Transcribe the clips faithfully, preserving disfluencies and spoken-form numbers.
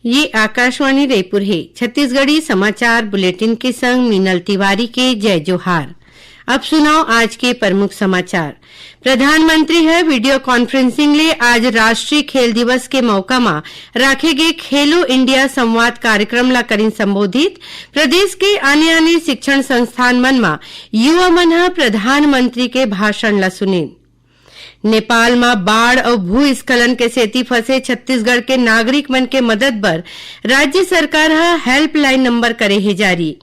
ये आकाशवाणी रायपुर हे। छत्तीसगढ़ी समाचार बुलेटिन के संग मीनल तिवारी के जय जोहार। अब सुनव आज के प्रमुख समाचार। प्रधानमंत्री ह वीडियो कॉन्फ्रेंसिंग ले आज राष्ट्रीय खेल दिवस के मौका म राखे गे खेलो इंडिया संवाद कार्यक्रम ला करिन संबोधित। प्रदेश के आने-आने शिक्षण संस्थान मन म युवा मन ह प्रधानमंत्री के भाषण ला सुनिन। नेपाल म बाढ़ अउ भूस्खलन के सेती फंसे छत्तीसगढ़ के नागरिक मन के मदद बर राज्य सरकार ह हेल्पलाइन नंबर करे हे जारी।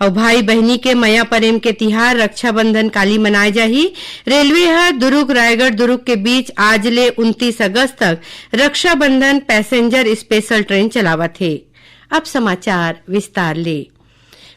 अउ भाई बहिनी के मया प्रेम के तिहार रक्षाबंधन काली मनाए जाही। रेलवे ह दुरुग रायगढ़ दुरुग के बीच आज ले उनतीस अगस्त तक रक्षाबंधन पैसेंजर स्पेशल ट्रेन चलावत हे। अब समाचार विस्तार ले।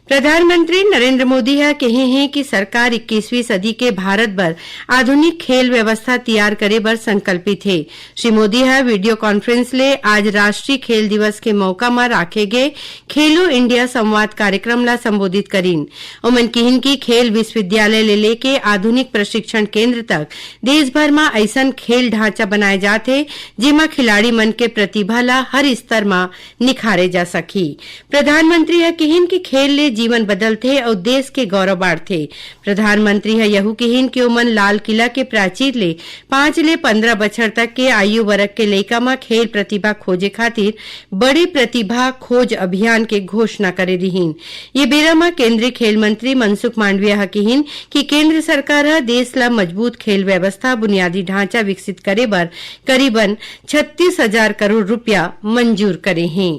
प्रधानमंत्री नरेंद्र मोदी ह कहे हें कि सरकार इक्कीसवीं सदी के भारत बर आधुनिक खेल व्यवस्था तियार करे बर संकल्पित हे। श्री मोदी ह वीडियो कॉन्फ्रेंस ले आज राष्ट्रीय खेल दिवस के मौका म राखे गे खेलो इंडिया संवाद कार्यक्रम ला संबोधित करिन। ओमन किहिन कि खेल विश्वविद्यालय ले लेके आधुनिक प्रशिक्षण केंद्र तक देश भर म अइसन खेल ढांचा बनाए जात हे, जेमा खिलाड़ी मन के प्रतिभा ला हर स्तर म निखारे जा सकही। प्रधानमंत्री ह किहिन कि खेल ले जीवन बदलथे अउ देश के गौरव बाढ़थे। प्रधानमंत्री ह यहू किहिन कि ओमन लाल किला के प्राचीर ले पाँच ले पंद्रह बछर तक के आयु वर्ग के लइका म खेल प्रतिभा खोजे खातिर बड़े प्रतिभा खोज अभियान के घोषणा करे रिहिन। ये बेरा म केंद्रीय खेल मंत्री मनसुख मांडविया ह किहिन कि केंद्र सरकार ह देश ला मजबूत खेल व्यवस्था, बुनियादी ढांचा विकसित करे बर करीबन छत्तीस हजार करोड़ रुपया मंजूर करे हे।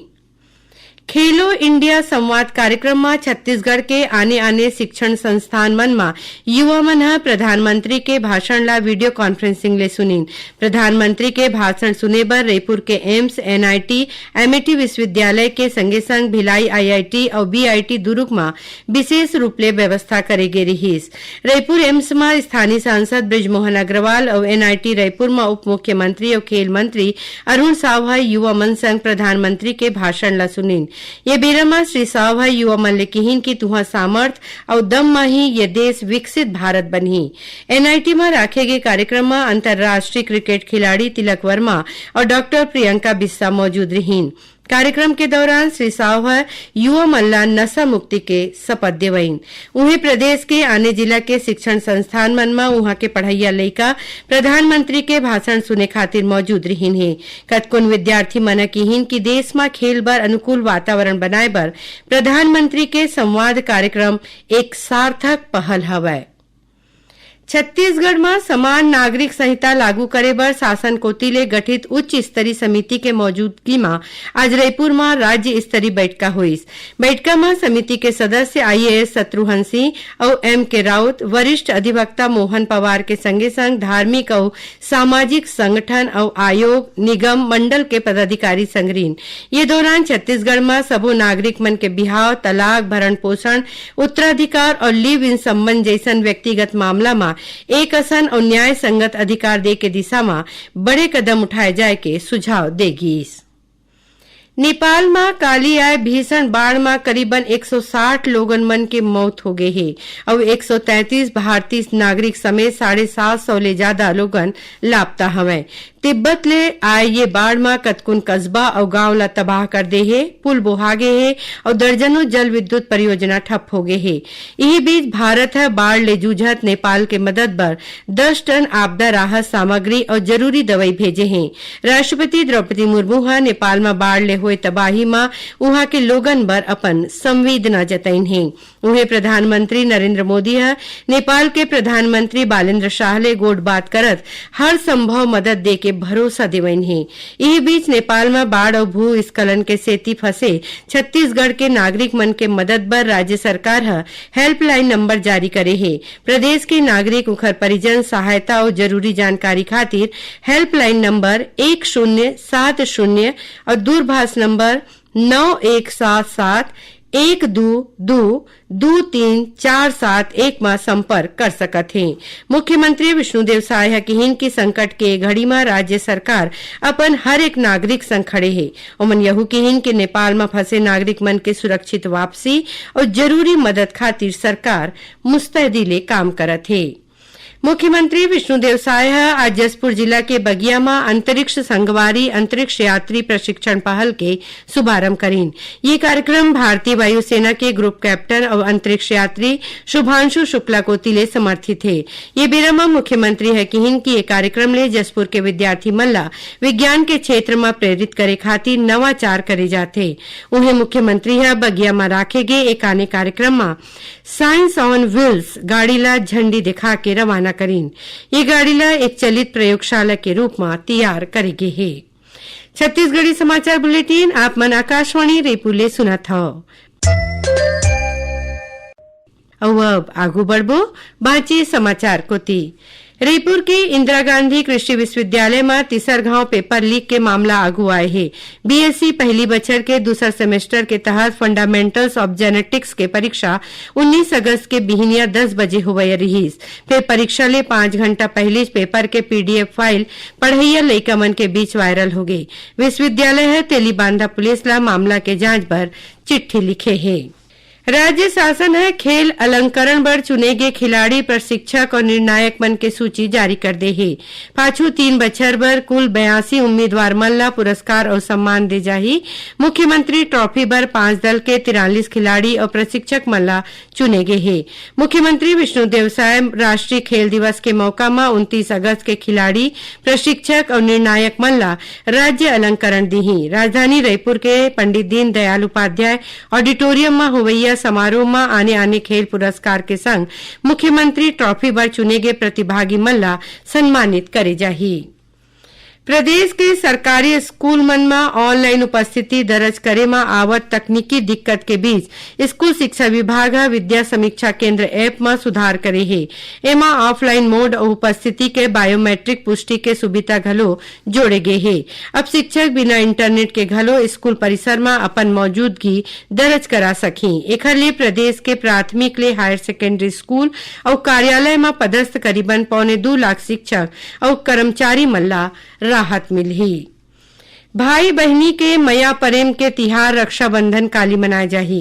खेलो इंडिया संवाद कार्यक्रम म छत्तीसगढ़ के आने-आने शिक्षण संस्थान मन म युवा मन ह प्रधानमंत्री के भाषण ला वीडियो कॉन्फ्रेंसिंग ले सुनिन। प्रधानमंत्री के भाषण सुने बर रईपुर के एम्स, एनआईटी, एमएटी विश्वविद्यालय के संगे-संग भिलाई आईआईटी अउ बीआईटी दुरूग म विशेष रूप ले व्यवस्था करे गे रिहिस। रईपुर एम्स म स्थानीय सांसद बृजमोहन अग्रवाल अउ एनआईटी रईपुर म उप मुख्यमंत्री अउ खेल मंत्री अरुण साव ह युवा मन संग प्रधानमंत्री के भाषण ल सुनिन। ये बेरा म श्री साव ह युवा मन ले किहिन कि तुंहर सामर्थ अउ दम म ही ये देश विकसित भारत बनही। एनआईटी म राखे गे कार्यक्रम म अंतर्राष्ट्रीय क्रिकेट खिलाड़ी तिलक वर्मा अउ डॉक्टर प्रियंका बिस्सा मौजूद रिहिन। कार्यक्रम के दौरान श्री साव ह युवा मन ला नशा मुक्ति के शपथ देवइन। उहें, प्रदेश के आने जिला के शिक्षण संस्थान मन म उहां के पढ़इया लइका प्रधानमंत्री के भाषण सुने खातिर मौजूद रिहिन हे। कतकोन विद्यार्थी मन ह किहिन कि देश म खेल बर अनुकूल वातावरण बनाए बर प्रधानमंत्री के संवाद कार्यक्रम एक सार्थक पहल हवय। छत्तीसगढ़ म समान नागरिक संहिता लागू करे बर शासन कोति ले गठित उच्च स्तरीय समिति के मौजूदगी म आज रईपुर म राज्य स्तरीय बैठका होइस। बैठका म समिति के सदस्य आईएएस शत्रुघ्न सिंह अउ एम के राउत, वरिष्ठ अधिवक्ता मोहन पवार के संगे-संग धार्मिक अउ सामाजिक संगठन अउ आयोग, निगम, मंडल के पदाधिकारी संग रिहिन। ये दौरान छत्तीसगढ़ म सबो नागरिक मन के बिहाव, तलाक, भरण पोषण, उत्तराधिकार और लिव इन संबंध जइसन व्यक्तिगत मामला म एक असन अउ न्याय संगत अधिकार दे के दिशा म बड़े कदम उठाए जाए के सुझाव दे गीस। नेपाल म काली आए भीषण बाढ़ म करीबन एक सौ साठ लोगन मन के मौत हो गे हे अउ एक सौ तैंतीस भारतीय नागरिक समेत साढ़े सात सौ ले ज्यादा लोगन लापता हवंय। तिब्बत ले आए ये बाढ़ म कतकुन कस्बा अउ गांव ल तबाह कर दे हे, पुल बोहा गे हे अउ दर्जनों जल विद्युत परियोजना ठप हो गे हे। इही बीच, भारत ह बाढ़ ले जूझत नेपाल के मदद बर दस टन आपदा राहत सामग्री अउ जरूरी दवई भेजे हे। राष्ट्रपति द्रौपदी मुर्मू ह नेपाल म बाढ़ ले होए तबाही म उहां के लोगन बर अपन संवेदना जतइन हे। उहें, प्रधानमंत्री नरेंद्र मोदी ह नेपाल के प्रधानमंत्री बालेंद्र शाह ले गोठ बात करत हर संभव मदद दे के भरोसा देवइन हे। इही बीच, नेपाल म बाढ़ अउ भूस्खलन के सेती फंसे छत्तीसगढ़ के नागरिक मन के मदद बर राज्य सरकार ह हेल्पलाइन नंबर जारी करे हे। प्रदेश के नागरिक, उंखर परिजन, सहायता अउ जरूरी जानकारी खातिर हेल्पलाइन नंबर एक शून्य सात शून्य अउ दूरभाष नंबर नौ एक सात सात एक दू दू दू तीन चार सात एक म संपर्क कर सकत हे। मुख्यमंत्री विष्णुदेव साय ह किहिन कि संकट के घड़ी म राज्य सरकार अपन हर एक नागरिक संग खड़े हे। ओमन यहू किहिन कि नेपाल म फंसे नागरिक मन के सुरक्षित वापसी अउ जरूरी मदद खातिर सरकार मुस्तैदी ले काम करत हे। मुख्यमंत्री विष्णुदेव साय ह आज जशपुर जिला के बगिया म अंतरिक्ष संगवारी अंतरिक्ष यात्री प्रशिक्षण पहल के शुभारंभ करीन। ये कार्यक्रम भारतीय वायुसेना के ग्रुप कैप्टन अउ अंतरिक्ष यात्री शुभांशु शुक्ला कोति ले समर्थित हे। ये बेरा म मुख्यमंत्री ह किहिन कि ये कार्यक्रम ले जशपुर के विद्यार्थी मन ला विज्ञान के क्षेत्र म प्रेरित करे खातिर नवाचार करे जाथे। उहें, मुख्यमंत्री ह बगिया म राखे गे एक आने कार्यक्रम म Science on Wheels गाड़ी ला झंडी दिखा के रवाना करीन। ये गाड़ी ला एक चलित प्रयोगशाला के रूप म तैयार करे गे हे। छत्तीसगढ़ी समाचार बुलेटिन आप मन आकाशवाणी रायपुर ले सुनत हव। अउ अब आगू बढ़बो बांचे समाचार कोति। रायपुर के इंदिरा गांधी कृषि विश्वविद्यालय म तीसर घाव पेपर लीक के मामला आगू आए हे। बीएससी पहली बछर के दूसर सेमेस्टर के तहत Fundamentals of Genetics के परीक्षा उन्नीस अगस्त के बिहिनिया दस बजे होवय रिहिस। फेर परीक्षा ले पांच घंटा पहिलीच पेपर के पीडीएफ फाइल पढ़इया लइका मन के बीच वायरल होगे। विश्वविद्यालय ह तेलीबांधा पुलिस ला मामला के जांच बर चिट्ठी लिखे हे। राज्य शासन ह खेल अलंकरण बर चुने गे खिलाड़ी, प्रशिक्षक अउ निर्णायक मन के सूची जारी कर दे हे। पाछू तीन बछर बर कुल बयासी उम्मीदवार मन ला पुरस्कार अउ सम्मान दे जाही। मुख्यमंत्री ट्रॉफी बर पांच दल के तिरालीस खिलाड़ी अउ प्रशिक्षक मन ला चुने गे हे। मुख्यमंत्री विष्णुदेव साय राष्ट्रीय खेल दिवस के मौका म उनतीस अगस्त के खिलाड़ी, प्रशिक्षक अउ निर्णायक मन ला राज्य अलंकरण दीही। राजधानी रायपुर के पंडित दीनदयाल उपाध्याय ऑडिटोरियम म होवइया समारोह म आने-आने खेल पुरस्कार के संग मुख्यमंत्री ट्रॉफी बर चुने गे प्रतिभागी मन ला सम्मानित करे जाही। प्रदेश के सरकारी स्कूल मन म ऑनलाइन उपस्थिति दर्ज करे म आवत तकनीकी दिक्कत के बीच स्कूल शिक्षा विभाग ह विद्या समीक्षा केंद्र ऐप म सुधार करे हे। एमा ऑफलाइन मोड अउ उपस्थिति के बायोमेट्रिक पुष्टि के सुविधा घलो जोड़े गे हे। अब शिक्षक बिना इंटरनेट के घलो स्कूल परिसर म अपन मौजूदगी दर्ज करा सकही। एखर ले प्रदेश के प्राथमिक ले हायर सेकेंडरी स्कूल अउ कार्यालय म पदस्थ करीबन पौने दू लाख शिक्षक अउ कर्मचारी मन ला राहत मिलही। भाई बहिनी के मया प्रेम के तिहार रक्षाबंधन काली मनाए जाही।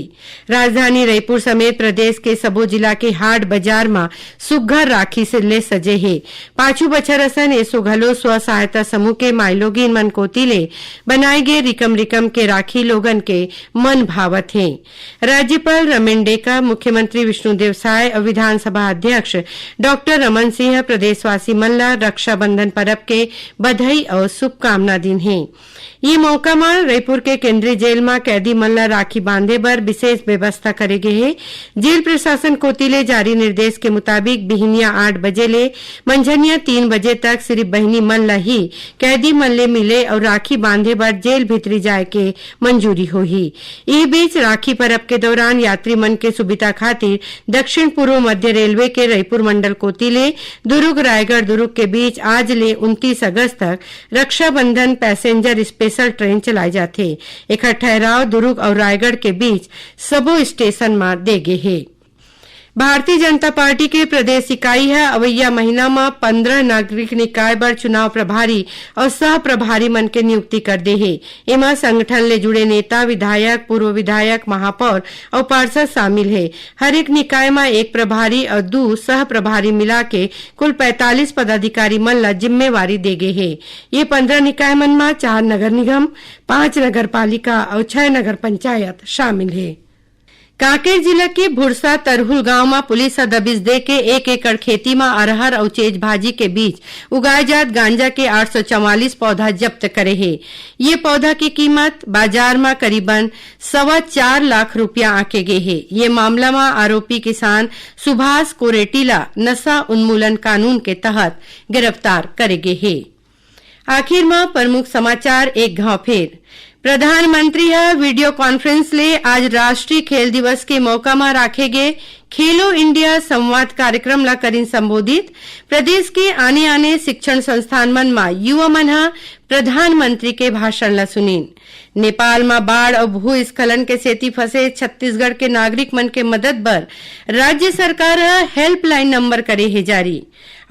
राजधानी रायपुर समेत प्रदेश के सबो जिला के हाट बाजार म सुग्घर राखी से ले सजे हे। पाछू बछर असन एसो घलो स्व सहायता समूह के माईलोगिन मन कोति ले बनाए गे रिकम रिकम के राखी लोगन के मन भावत हे। राज्यपाल रमेन डेका, मुख्यमंत्री विष्णुदेव साय अउ विधानसभा अध्यक्ष डॉक्टर रमन सिंह ह प्रदेशवासी मन ला रक्षाबंधन परब के बधाई अउ शुभकामना दीन हे। ये मौका म रायपुर के केंद्रीय जेल म कैदी मन ला राखी बांधे बर विशेष व्यवस्था करे गे हे। जेल प्रशासन कोति ले जारी निर्देश के मुताबिक बिहिनिया आठ बजे ले मंझनिया तीन बजे तक सिरिफ बहिनी मन ला ही कैदी मन ले मिले अउ राखी बांधे बर जेल भीतरी जाए के मंजूरी होही। इही बीच, राखी परब के दौरान यात्री मन के सुविधा खातिर दक्षिण पूर्व मध्य रेलवे के रईपुर मंडल कोति ले दुरूग रायगढ़ दुरूग के बीच आज ले उनतीस अगस्त तक रक्षाबंधन पैसेंजर स्पेशल ट्रेन चलाए जाथे। एखर ठहराव दुरूग अउ रायगढ़ के बीच सबो स्टेशन म दे गे हे। भारतीय जनता पार्टी के प्रदेश इकाई ह अवइया महीना म पंद्रह नागरिक निकाय बर चुनाव प्रभारी अउ सह प्रभारी मन के नियुक्ति कर दे हे। एमा संगठन ले जुड़े नेता, विधायक, पूर्व विधायक, महापौर अउ पार्षद शामिल हे। हर एक निकाय म एक प्रभारी अउ दू सह प्रभारी मिला के कुल पैंतालीस पदाधिकारी मन ल जिम्मेवारी दे गे हे। ये पंद्रह निकाय मन म चार नगर निगम, पांच नगर पालिका अउ छह नगर पंचायत शामिल हे। कांकेर जिला के भुरसा तरहुल गांव म पुलिस ह दबिश दे के एक एकड़ खेती म अरहर अउ चेज भाजी के बीच उगाए जात गांजा के आठ सौ चवालीस पौधा जब्त करे हे। ये पौधा के कीमत बाजार म करीबन सवा चार लाख रुपया आंके गे हे। ये मामला म आरोपी किसान सुभाष कोरेटी ला नशा उन्मूलन कानून के तहत गिरफ्तार करे गे हे। आखिर म प्रमुख समाचार एक घाव फेर। प्रधानमंत्री ह वीडियो कॉन्फ्रेंस ले आज राष्ट्रीय खेल दिवस के मौका म राखे गे खेलो इंडिया संवाद कार्यक्रम ला करिन संबोधित। प्रदेश के आने-आने शिक्षण संस्थान मन म युवा मन ह प्रधानमंत्री के भाषण ला सुनिन। नेपाल म बाढ़ अउ भूस्खलन के सेती फंसे छत्तीसगढ़ के नागरिक मन के मदद बर राज्य सरकार ह हेल्पलाइन नंबर करे हे जारी।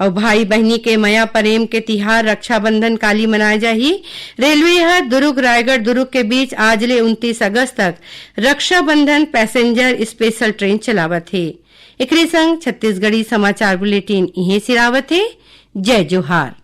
अउ भाई बहिनी के मया प्रेम के तिहार रक्षाबंधन काली मनाए जाही। रेलवे ह दुरूग रायगढ़ दुरूग के बीच आज ले उनतीस अगस्त तक रक्षाबंधन पैसेंजर स्पेशल ट्रेन चलावत हे। एकरे संग छत्तीसगढ़ी समाचार बुलेटिन इहें सिरावत हे। जय जोहार।